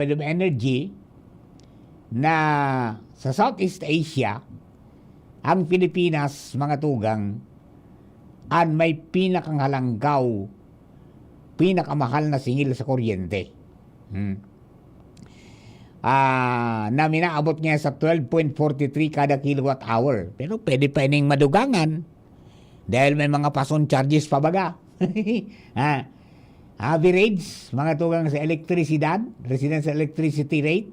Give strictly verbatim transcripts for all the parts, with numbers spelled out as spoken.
Department of Energy na sa Southeast Asia, ang Pilipinas, mga tugang, an may pinakanghalangkaw, pinakamahal na singil sa kuryente. Hmm. Ah, na minaabot ngayon sa twelve point forty three kada kilowatt hour. Pero pwede pa ining madugangan dahil may mga pason charges pa baga. Ha? Average, mga tugang sa elektrisidad, residential electricity rate,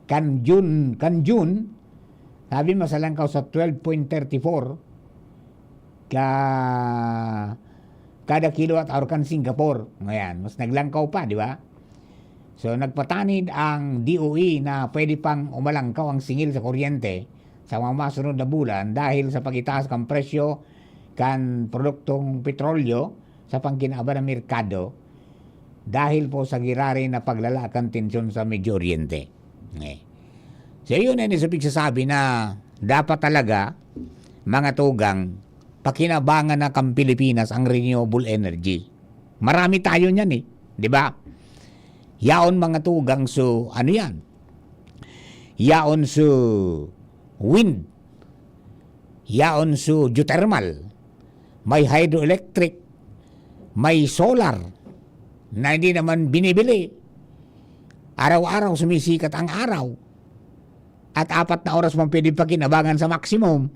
kan June, kan June, sabi mo, sa langkaw sa twelve point thirty four ka, kada kilowatt hour kan Singapore. Ngayon, mas naglangkaw pa, di ba? So, nagpatanid ang D O E na pwede pang umalangkaw ang singil sa kuryente sa mga masunod na bulan dahil sa pagitaas kan presyo kan produktong petrolyo sa pangkinaban ng merkado dahil po sa giraray na paglala kan tensyon sa Medio Oriente. Eh. So, yun ang isa pigsasabi na dapat talaga, mga tugang, pakinabangan na kan Pilipinas ang renewable energy. Marami tayo niyan eh, di ba? Yaon, mga tugang, so ano yan? Yaon so wind, yaon so geothermal, may hydroelectric, may solar na hindi naman binibili. Araw-araw sumisikat ang araw. At apat na oras man pwede pakinabangan sa maximum.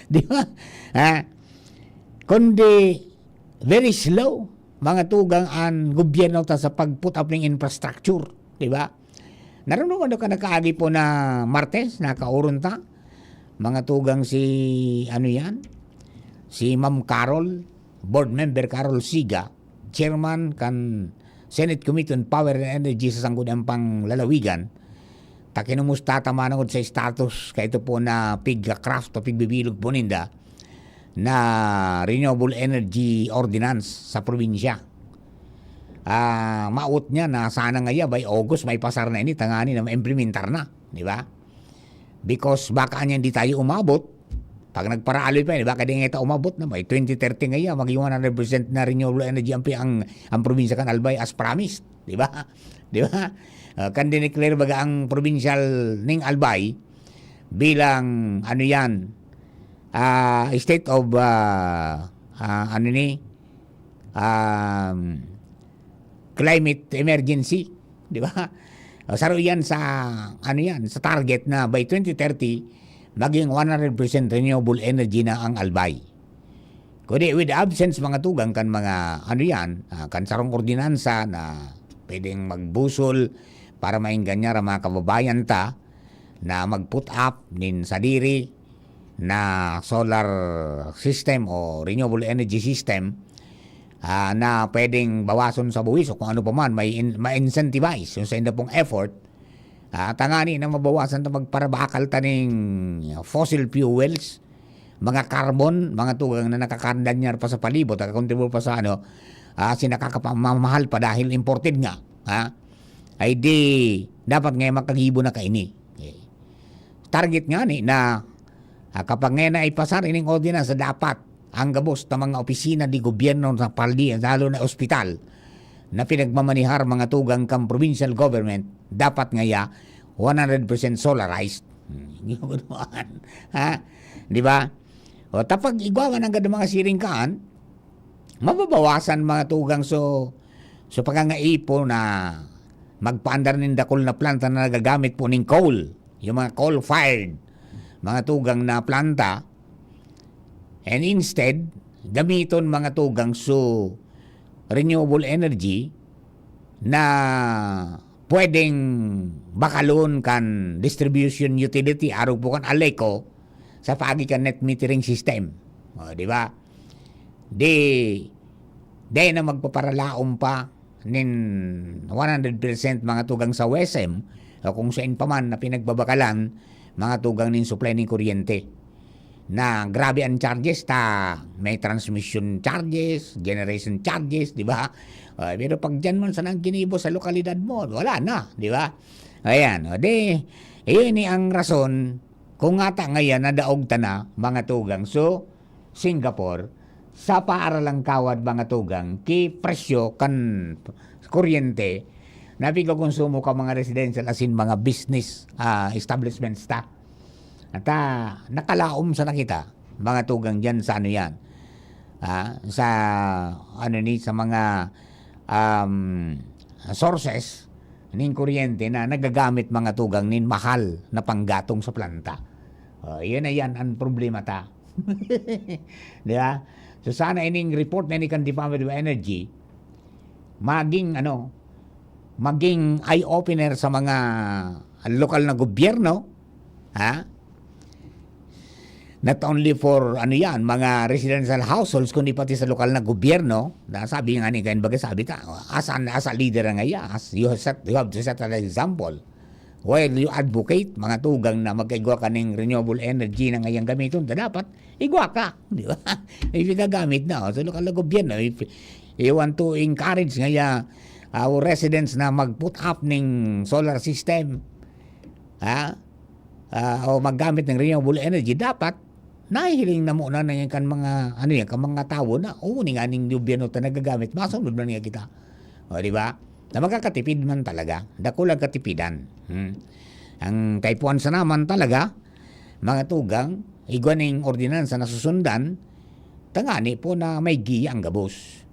Di ba? Ha? Kundi, very slow, mga tugang, an gobyerno ta sa pag-put up ning infrastructure. Di ba? Narumduman ka nakaagi po na Martes, nakauron ta. Mga tugang si, ano yan? Si Ma'am Carol, Board Member Carol Siga, Chairman kan Senate Committee on Power and Energy sa Sangguniang Panglalawigan. Ta kinumusta ta manongod sa status kaito po na pig-craft o pigbibilog po ninda na renewable energy ordinance sa probinsya. Ah, maot niya na sana ngaya by August may pasar na ini, tangani na maimplementar na, di ba? Because baka niya hindi tayo umabot, pag nagparaaloy pa yan, baka di nga tayo umabot na may twenty thirty ngaya, maging one hundred percent na renewable energy ang, pi- ang, ang probinsya kan Albay as promised, di ba? Di ba? Ah, kan dineclare baga ang provincial ning Albay bilang, ano yan, ah, state of, ah, ah, ano ni, um, climate emergency, di ba? O, saro yan sa, ano yan, sa target na by twenty thirty, maging one hundred percent renewable energy na ang Albay. Kundi with absence, mga tugang, kan mga, ano yan, ah, kan sarong ordinansa na pwedeng magbusol para maengganyan ang mga kababayan ta na mag-put up nin sadiri na solar system o renewable energy system, ah, na pwedeng bawason sa buwis o kung ano pa man, may in-, ma-incentivize yung sa inda pong effort, ah, tangani na mabawasan ta magparabakal ta ning fossil fuels, mga carbon, mga tugang na nakakadanyar pa sa palibot, nakakontribute pa sa ano, ah, sinakakapamamahal pa dahil imported nga, ha? Ay di, dapat nga makagibo na kaini. Eh, target nga ni na, ah, kapag ngayon na ipasar ining ordinansa, dapat ang gabos na mga opisina di gobyerno sa paldi, lalo na ospital, na pinagmamanihar mga tugang kang provincial government, dapat ngaya one hundred percent solarized. Hmm, ginagawa naman. Ha? Di ba? O, tapag igwa man ang mga siring kaan, mababawasan mga tugang so, so pagkangaipo na magpaandar nin dakul na planta na nagagamit po ning coal, yung mga coal-fired, mga tugang na planta, and instead, gamiton mga tugang so renewable energy na pwedeng bakalon kan distribution utility, arog po kan ALECO, sa paagi kan net metering system. O, di ba? Di, di na magpaparalaom pa nin one hundred percent mga tugang sa WESM o kung saan pa man na pinagbabakalan mga tugang nin supply nin kuryente. Na grabe ang charges ta, may transmission charges, generation charges, di ba? O, pero pag dyan man sana ang ginibo sa lokalidad mo, wala na, di ba? Ayan, o di, iyon ni ang rason kung ngata ngayon nadaog ta na, mga tugang. So, Singapore, sa paaralang kawad, mga tugang, ki presyo kan kuryente, na pigkokonsumo kan mga residential asin mga business, ah, establishments ta. At, ah, nakalaom sana kita, mga tugang, diyan sa ano yan, ah, sa ano ni, sa mga, um, sources ning kuryente na nagagamit, mga tugang, nin mahal na panggatong sa planta. Oh, iyan na yan ang problema ta. Di ba? So, sana ining report na ini kan Department of Energy, maging, ano, maging eye-opener sa mga lokal na gobyerno, ha? Not only for, ano yan, mga residential households, kundi pati sa lokal na gobyerno. Na sabi nga ni Kain Baga, sabi ta, as, an, as a leader nga iya, as you have set, you have to set an example. While you advocate, mga tugang, na magkaigwa ka ning renewable energy na ngayang gamiton, ta dapat igwa ka, di ba? If gagamit na, oh, sa lokal na gobyerno, if you want to encourage ngaya, our residents na mag-put up ning solar system, ha? Ah, o maggamit ng renewable energy, dapat nahihiling na muna na yan kan mga, ano yan, kan mga tawo na, "Oo, ni nga ning gobyerno ta nagagamit, masunod man nga kita." O, di ba? Na makakatipid man talaga, dakulang katipidan. Hmm. Ang kaipuhan sana man talaga, mga tugang, igwa ning ordinansa na susundan, tangani po na may giya ang gabos,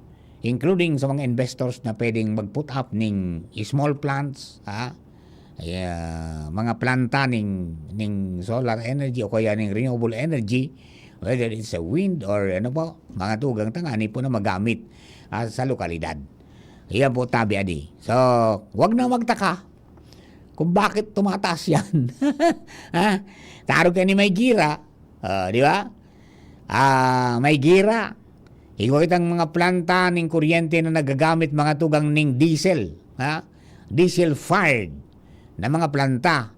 including sa mga investors na pwedeng mag-put up ning small plants, ha? Ay, ah, mga planta ning, ning solar energy o kaya ning renewable energy, whether it's a wind or ano po, mga tugang, tangani po na magamit, ah, sa lokalidad. Iyan po tabi adi. So, wag na magtaka kung bakit tumataas yan. Ha? Tarog ka ni may gira, ah, di ba? Ah, may gira. Igwa kitang mga planta ning kuryente na nagagamit, mga tugang, ning diesel, ha? Diesel fired na mga planta.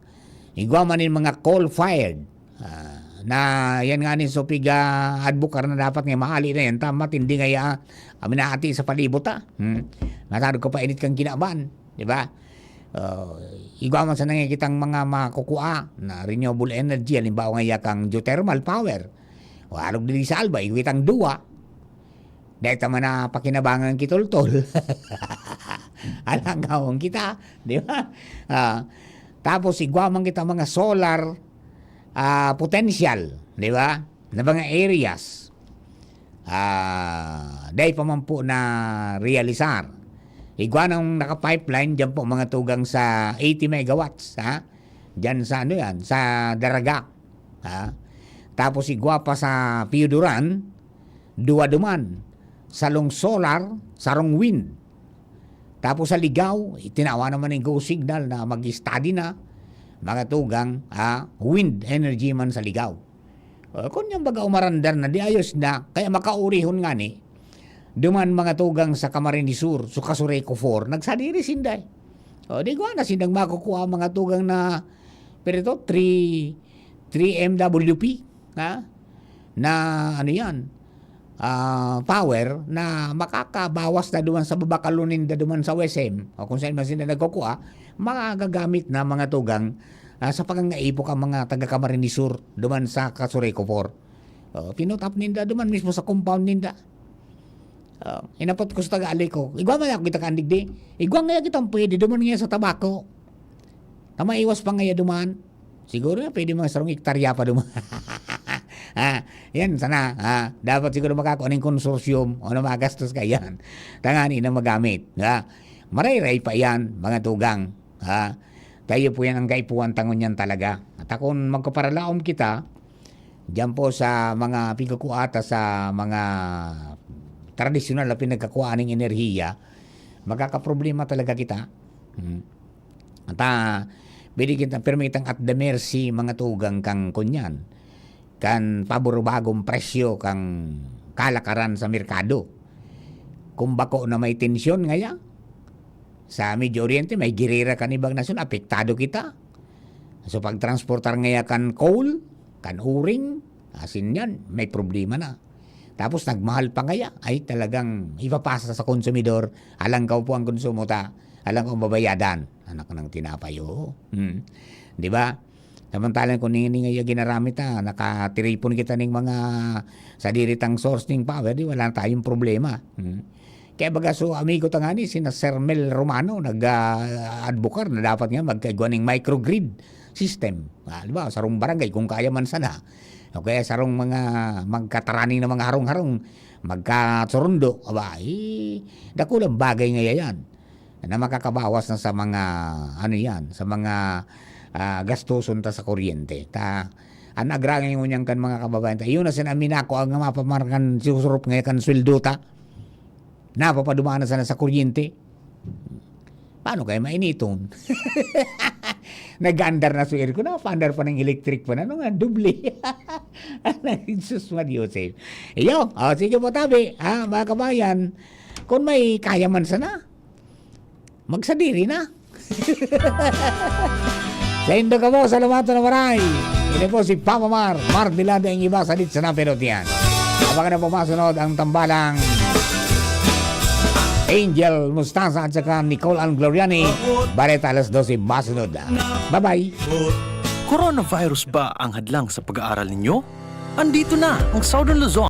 Igwa man nin mga coal fired. Ah, na yan nga ni Sopig, ah, advocate na dapat nga mahali na yan. Tama, tindi nga ya, ah, minahati sa palibot, ah. Hmm. Matarog ka pa init kang kinaban, di ba? Oh, igwa man sana nga kitang mga makukua na renewable energy, halimbawa nga ya kang geothermal power. O arog diri sa Alba, igwa kitang duwa. Dahil ta man na pakinabangan kitultol. Alangawon kita, di ba? Ah, tapos igwa man kita mga solar, ah, potential, di ba? Na mga areas. Ah, dai pa man po na realisar. Igwa nang naka-pipeline diyan po, mga tugang, sa eighty megawatts, ha? Diyan sa ano yan, sa Daraga. Ha? Tapos igwa pa sa Pioduran, duwa duman. Sarong solar, sarong wind. Tapos sa Ligao, itinawa naman ning go signal na mag-study na, mga tugang, ah, wind energy man sa Ligao. Ah, kun yan baga umarandar na, di ayos na, kaya makaurihon ngani, duman, mga tugang, sa Camarines Sur, sa Casureco four, nagsadiri sinda eh. O, di igwa na sindang makukua, mga tugang, na, pero ito, three, three M W P, ha? Na, ano yan, ah, power na makakabawas na duman sa babakalo ninda duman sa O S M, o kung saan man sila nagkukua, magagamit na, mga tugang, ah, sa pangangaipo kan mga taga Camarines Sur duman sa Casureco four. O, pinutap ninda duman mismo sa compound ninda. O, inapot ko sa taga-ali ko, "Igwa man ako kita kan digdi." "Igwa ngaya kitang pwede, duman ngaya sa Tabaco. Ta maiwas pa ngaya duman." Siguro nga pwede mga sarong hektarya pa duman. Ah, yan sana, ah, dapat siguro makakua ning consortium o na magastos ka yan. Tangani na magamit, ha? Marayray pa yan, mga tugang, ha? Tayo po yan ang kaipuhan tangon yan talaga. At akong magkaparalaom kita, diyan po sa mga pigkukua ta sa mga tradisyonal na pinagkakuhaan ng enerhiya, magkakaproblema talaga kita. Hmm. At, ah, pwede kita pirmi kitang at the mercy, mga tugang, kang kunyan, kan pabor-bagong presyo kang kalakaran sa merkado. Kung bako na may tensyon ngaya, sa Medio Oriente, may girera kan ibang nasyon, apektado kita. So, pagtransportar ngaya kan coal, kan uring, asin yan, may problema na. Tapos nagmahal pa ngaya, ay talagang ipapasa sa konsumidor, alang ka po ang konsumo ta, alang kang babayadan. Anak ng tinapay, oo. Hmm. Di ba? Samantalang kung nini nga ginaramit ta, nakatiripon kita ning mga sadiri tang source ning power, di wala tayong problema. Hmm. Kaya baga, so, amigo ta ngani, sina Sir Mel Romano, nag, ah, adbokar na dapat nga magkaigwa ning microgrid system. Ah, di ba, sarong barangay, kung kaya man sana. O kaya sarong mga magkatarani na mga harong-harong, magkatsurundo, aba, eh, dakulang bagay nga yan na makakabawas na sa mga, ano yan, sa mga, ah, gastuson ta sa kuryente. Ta, an agrangay ngunyan kan mga kababayan ta, yun na sinaminako ang mapamarkan susurup nga kan sweldo ta. Napapaduman na sana sa kuryente. Paano kaya mainiton? Nag-aandar na sa aircon, napaandar pa ng electric pa na, ano nga, doble. Ay, sus, Madiosip. Iyo, o, sige po, tabi, ha, mga kabayan, kung may kaya man sana, magsadiri na. Saindo kamo, salamatan na maray. Ini po si Papa Mar, Mar Delante ang iba sa dit sa napinot yan. Abangan na po masunod ang tambalang Angel Mostaza at saka Nicole Ann Gloriani. Bareta alas dose masunod. Bye-bye. Coronavirus ba ang hadlang sa pag-aaral ninyo? Andito na ang Southern Luzon